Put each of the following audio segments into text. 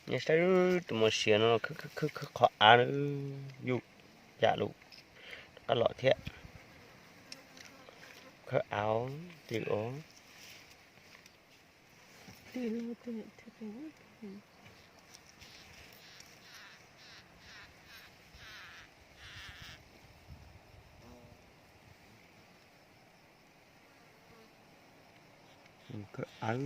Nyob saib tus mos siav no khawb khawb khawb qhov av na, yuj yam lus rov qab los thiab. Khawb av twb os. Khawb av.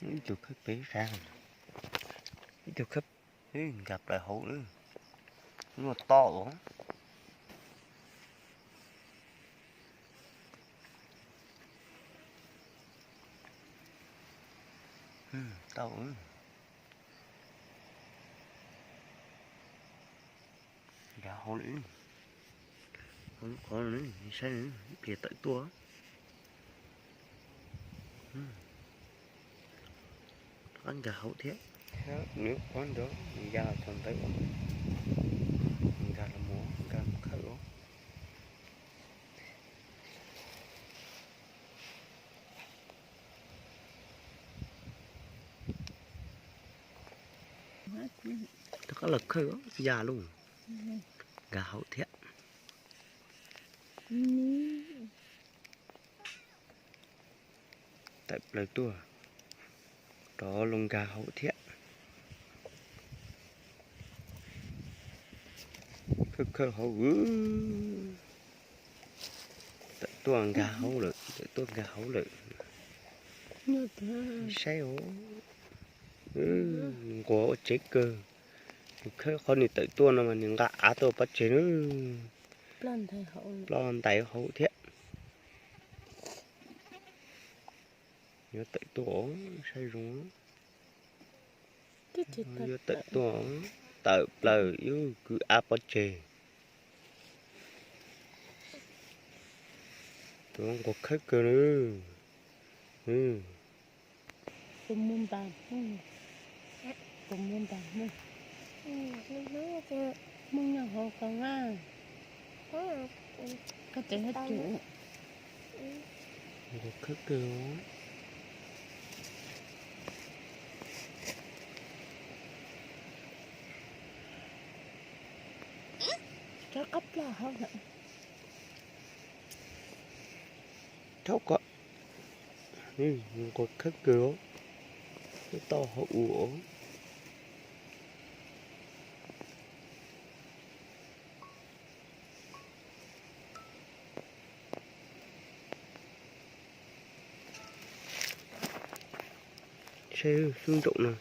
Ib tug khawb pem sab, ib tug khawb nkag plaws hauv lawm. Nyuaj toj os. Tau. Nkag hauv lawm. Hauv lub qhov no saib, ib pliag tawm tuaj. Rov qab nkag hauv thiab. Nws qhov ntawd nkag los txog ntawd, nkag los mus nkag mus khawb os. Rov qab los khawb ya lub, nkag hauv thiab. Tawm plaws tuaj, rov los nkag hauv thiab. Khawb khawb hauv, tawm tuaj nkag hauv lawm, tawm tuaj nkag hauv lawm. Saib os, nquag ua tsev kawg. Nws khawb qhov nws tawm tuaj no mas nws nqa av tuaj pov tseg na. Ploj ntais hauv thiab. Yuav tawm tuaj, saib zoo. Yuav tawm tuaj, tawm plaws ib kwv av pov tseg. Tus nquag khawb kawg na. Tus mus npas Hmoob, tus mus npas Hmoob, Hmoob nyob hauv ko na. Koj tseem hab tsuas. Nquag khawb kawg. Rov qab ploj hauv lawm. Thaub kom, nquag khawb kawg os, tau hauv ua os. Saib xub ntsaum no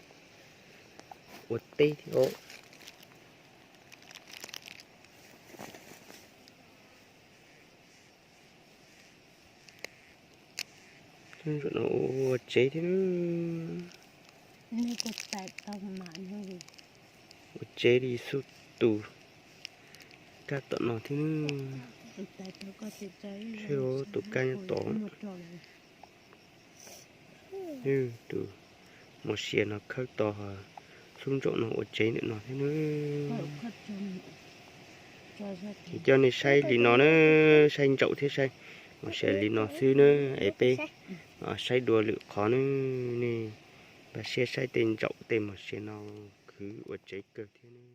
ua teb thiab os. Xub ntsaum no ua tsev thiab na. Ua tsev li xub tus kab tom no thiab na. Saib tus kab nyob tod. Tus mos sia no khawb tau xub ntsaum no ua tsev ntawm no thiab na. Ces coj nej saib li no na, saib ntsaum thiab saib mos sia li no xwb na, es peb saib dua lwm qhov na. Nej npaj siab saib tej ntsaum tej mos sia no khwv ua tsev kawg thiab na.